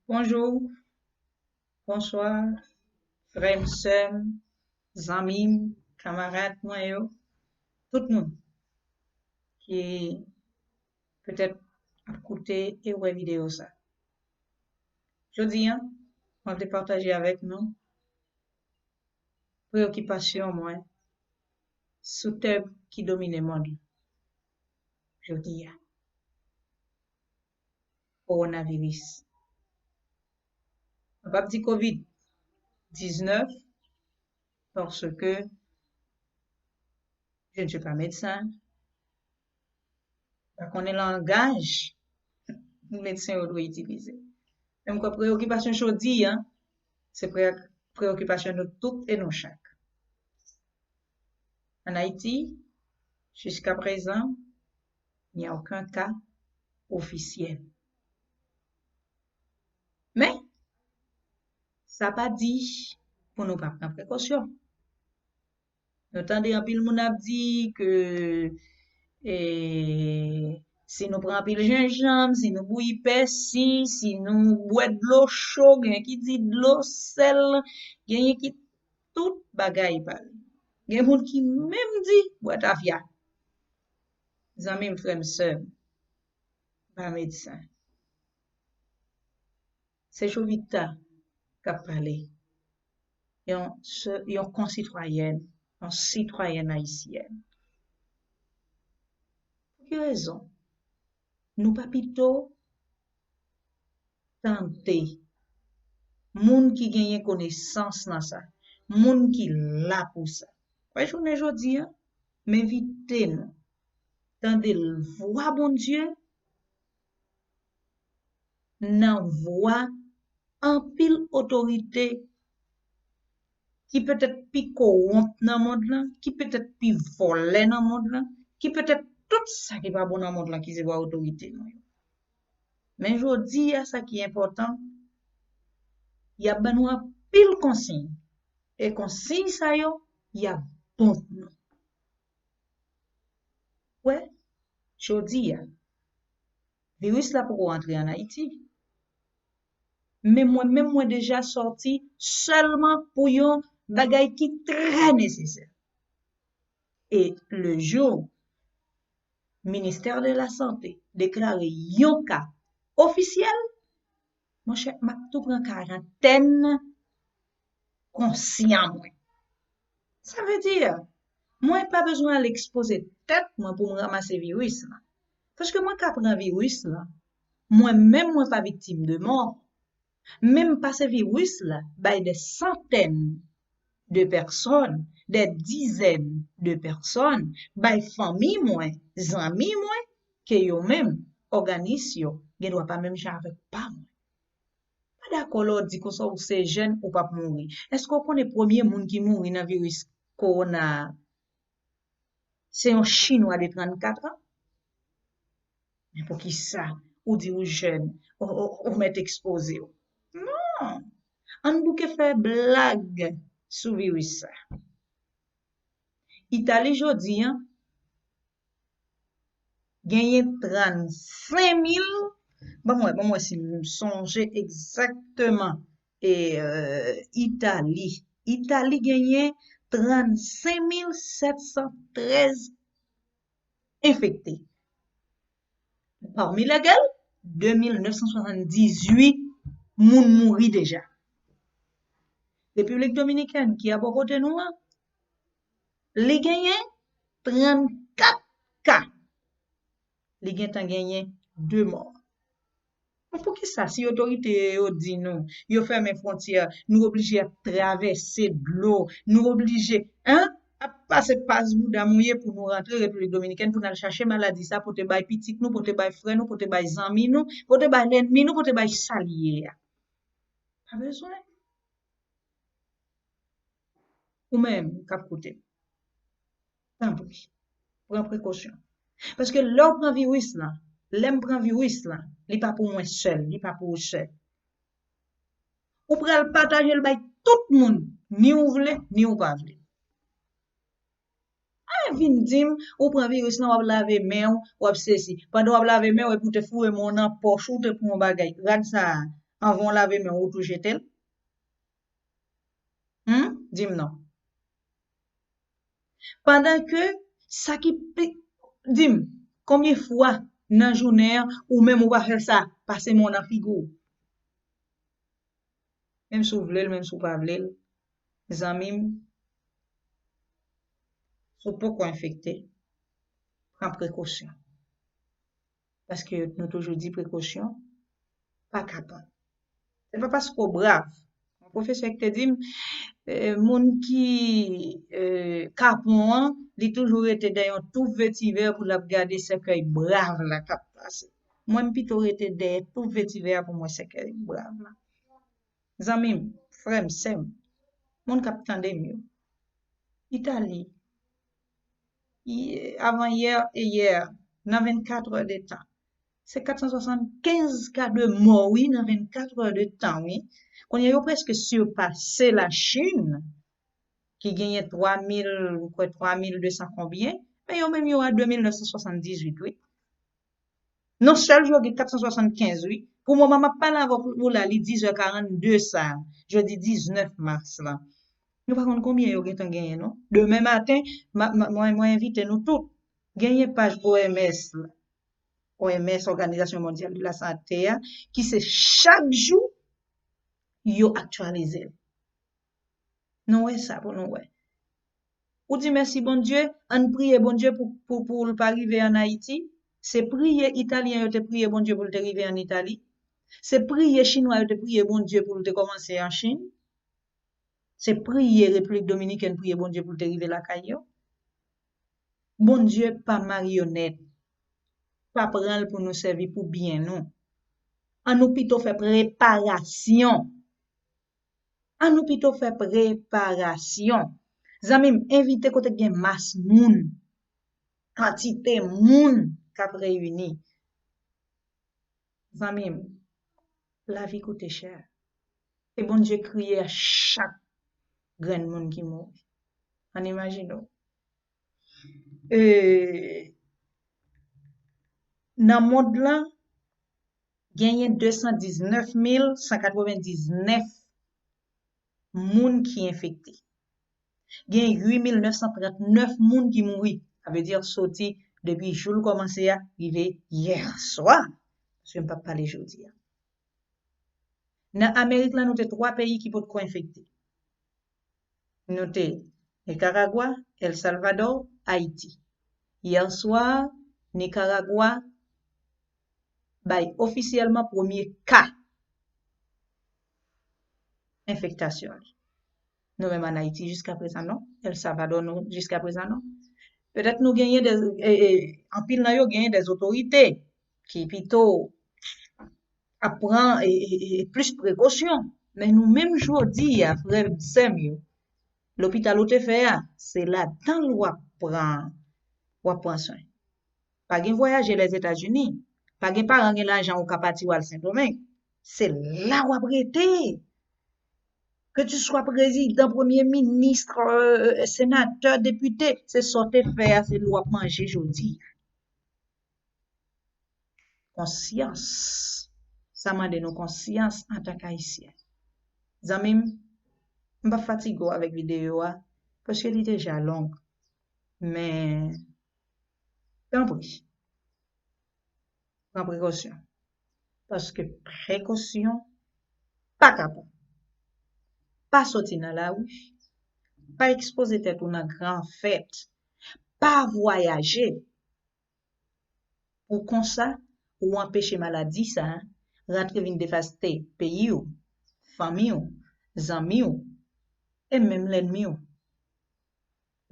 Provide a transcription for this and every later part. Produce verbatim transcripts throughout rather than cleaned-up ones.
Bonjou, bonswa, frè m, sè m, zanmi m, kamarad mwen yo, tout moun ki petèt ap koute e wè videyo sa. Jodi a, mwen vle pataje avèk nou preyokipasyon mwen sou tèm ki domine mond lan jodi a, kowonaviris. Mwen p ap di kovid diznèf paske je ne suis pas médecin, pa konnen langaj medsen yo dwe itilize. Men m kwè preyokipasyon jodi a, se pre- preyokipasyon nou tout e nou chak. An Ayiti, jiska prezan, il n'y a aucun cas officiel. Men, sa pa di pou nou pa pran prekosyon. Nou tande anpil moun ap di ke e, si nou pran anpil jenjanm, si nou bouyi pèsi, si nou bwè dlo cho, gen ki di dlo sèl, genyen ki tout bagay pale. Gen moun ki menm di bwè tafya. Zanmi m, frè m, sè m, pa medsen. Se Jovita k ap pale. Yon, se- yon konsitwayèn, yon sitwayèn ayisyèn. Pou ki rezon nou pa pito tande moun ki genyen konesans nan sa, moun ki la pou sa? Wè, jounen jodi a, m envite nou tande vwa Bondye nan vwa anpil otorite ki petèt pi kowonp nan mond lan, ki petèt pi vòlè nan mond lan, ki petèt tout sa ki pa bon nan mond lan ki se vwa otorite nou yo. Men jodi a, sa ki enpòtan, y ap ban nou anpil konsiy. E konsiy sa yo, y ap bon pou nou. Wè, jodi a, viris la poko antre an Ayiti. Men mwen menm, mwen deja sòti sèlman pou yon bagay ki trè nesesè. E le jou Ministè de la Sante deklare yon ka ofisyèl, monchè, m ap tou pran karantèn konsyan mwen. Sa vle di, mwen pa bezwen al ekspoze tèt mwen pou m ranmase viris lan. Paske mwen ka pran viris lan, mwen menm mwen pa viktim de mò. Men m pase viris la bay de santèn de pèsòn, de dizèn de pèsòn, bay fanmi mwen, zanmi mwen, ke yo menm, òganis yo, gen dwa pa menm jan avèk pa mwen. Pa dakò lè w di konsa ou se jèn, ou p ap mouri. Èske w konnen premye moun ki mouri nan viris kowona a, se yon chinwa de trannkat an? Men poukisa ou di ou jèn, ou, ou, ou mèt ekspoze w? Non! Ann bouke fè blag sou viris sa. Itali jodi a, genyen trannsenk mil, ban m wè, ban m wè si m sonje egzakteman, e, e, Itali. Itali genyen trannsenk mil sèt san trèz enfekte. Pami leskel, de mil nèf san swasanndizuit moun mouri deja. Repiblik Dominikèn, ki abò kote nou an, li genyen trannkat ka. Li gentan genyen de mò. Bon, poukisa, si otorite yo di nou, yo fèmen fwontyè, nou oblije ap travèse dlo, nou oblije, en, ap pase pas bouda mouye pou nou rantre Repiblik Dominikèn, pou n al chache maladi sa, pote bay pitit nou, pote bay frè nou, pote bay zanmi nou, pote bay lènmi nou, pote bay sa li ye a? Pa bezwen. Ou menm k ap koute m, tanpri, pran prekosyon. Paske lè w pran viris lan, lè m pran viris lan, li pa pou mwen sèl, li pa pou ou sèl. Ou pral pataje l bay tout moun, ni ou vle, ni ou pa vle. Ay, vin di m, ou pran viris lan, w ap lave men w, w ap sesi. Pandan w ap lave men w, epi w te foure men w nan pòch ou, w te pran yon bagay. Rad sa a, Anvan w lave men w, ou tou jete l? Hmm? Di m non. Pandan ke sa ki pi, di m, konbyen fwa nan jounen an, ou menm ou pa fè sa, pase men w nan figi w? Menm si w vle l, menm si w pa vle l, zanmi m, si w poko enfekte, pran prekosyon. Paske nou toujou di prekosyon pa ka pran. Se pa paske w brav. Yon pwofesè ki te di m, eh, moun ki, eh, kapon an, li toujou rete dèyè yon tou vetivè pou l ap gade sèkèy brav la k ap pase. Mwen, m pito rete dèyè tou vetivè a pou m wè sèkèy brav la. Zanmi m, frè m, sè m, moun k ap tande m yo, Itali, avan yè e yè, nan vennkat è de tan, se kat san swasannkenz ka de mò, wi, nan vennkat è de tan, wi. Kounye a, yo prèske sipase Lachin, ki genyen twa mil, m kwè, twa mil de san konbyen, men yo menm yo a de mil nèf san swasanndizuit, wi. Nan sèl jou, yo gen kat san swasannkenz, wi. Pou moman m ap pale avè w la, li dis è karannde sa, jodi diznèf mas la. Nou pa konn konbyen yo gentan genyen, non. Demen maten, m a, m a, mwen, mwen envite nou tout. Genyen paj O M S la. O M S, Òganizasyon Mondyal de la Sante a, ki se chak jou, yo aktyalize l. Nou wè sa pou nou wè. Ou di mèsi Bondye, ann priye Bondye pou, pou, pou l pa rive ann Ayiti. Se priye Italyen yo te priye Bondye pou l te rive ann Itali. Se priye Chinwa yo te priye Bondye pou l te kòmanse an Chin. Se priye Repiblik Dominikèn priye Bondye pou l te rive lakay yo. Bondye pa maryonèt. Pa pran l pou nou sèvi pou byen nou. An nou pito fè preparasyon. An nou pito fè preparasyon. Zanmi m, envite kote k gen mas moun, kantite moun k ap reyini. Zanmi m, lavi koute chè. E Bondye kriye a chak grenn moun ki mouri. Ann imajine w. E, nan mond lan, genyen de san diznèf mil san katrevendiznèf moun ki enfekte. Gen uit mil nèf san trannèf moun ki mouri. Sa vle di soti depi jou l kòmanse a, rive yè swa. Paske m p ap pale jodi a. Nan Amerik la, nou te twa peyi ki potko enfekte. Nou te Nikaragwa, El Salvador, Ayiti. Yè swa, Nikaragwa bay ofisyèlman premye ka enfektasyon li. Nou menm ann Ayiti jiska prezan non. El Salvador nou jiska prezan non. Petèt nou genyen de, e, e, anpil nan yo genyen de otorite ki pito ap pran e, e, e, plis prekosyon. Men nou menm jodi a, frè m, sè m yo, lopital ou te fè a, se ladan l w ap pran, w ap pran swen. Pa gen vwayaje Lèzetazini. Pa gen paran gen lajan ou ka pati w al Sendomeng. Se la w ap rete. Ke tu swa prezidan, premye minis, euh, senatè, depite, se sa w te fè a, se l w ap manje jodi a. Konsyans. Sa mande nou konsyans antanke Ayisyen. Zanmi m, m p ap fatige w avèk videyo a, paske li deja long. Men, tanpri, pran prekosyon. Paske prekosyon pa ka pran. Pa soti nan lari, pa ekspoze tèt ou nan gran fèt, pa vwayaje. Pou konsa, ou anpeche maladi sa a rantre vin devaste peyi w, fanmi w, zanmi w, e menm lènmi w,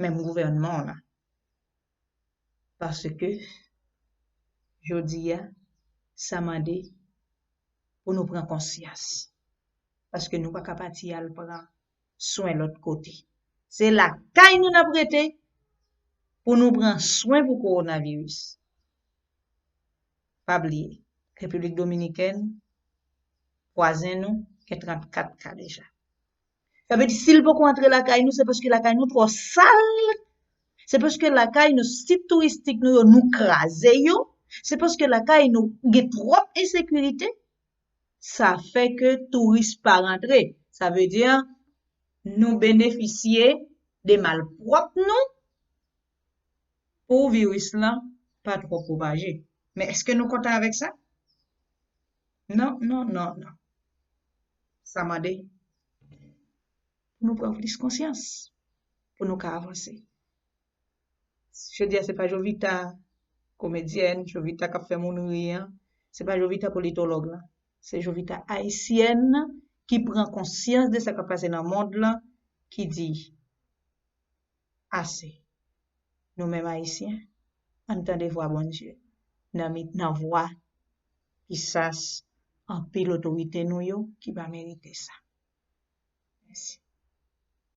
menm gouvènman w la. Paske, jodi a, sa mande pou nou pran konsyans. Paske nou pa ka pati al pran swen lòt kote. Se lakay nou n ap rete pou nou pran swen pou kowonaviris. Pa bliye, Repiblik Dominikèn, vwazen nou, gen trannkat ka deja. Sa vle di, si l poko antre lakay nou, se paske lakay nou twò sal, se paske lakay nou, sit touristik nou yo, nou kraze yo, se paske lakay nou gen twòp ensekirite, Sa fè ke touris pa rantre. Sa vle di, nou benefisye de malpwòp nou pou viris lan pa twò pwopaje. Men èske nou kontan avèk sa? Non, non, non, non. Sa mande pou nou pran plis konsyans, pou nou ka avanse. Jodi a, se pa Jovita komedyèn, Jovita k ap fè moun ri an, se pa Jovita politològ lan, se Jovita ayisyèn ki pran konsyans de sa k ap pase nan mond lan, ki di, ase. Nou menm Ayisyen, ann tande vwa Bondye nan mi, nan vwa ki sas anpil otorite nou yo ki pa merite sa. Mèsi.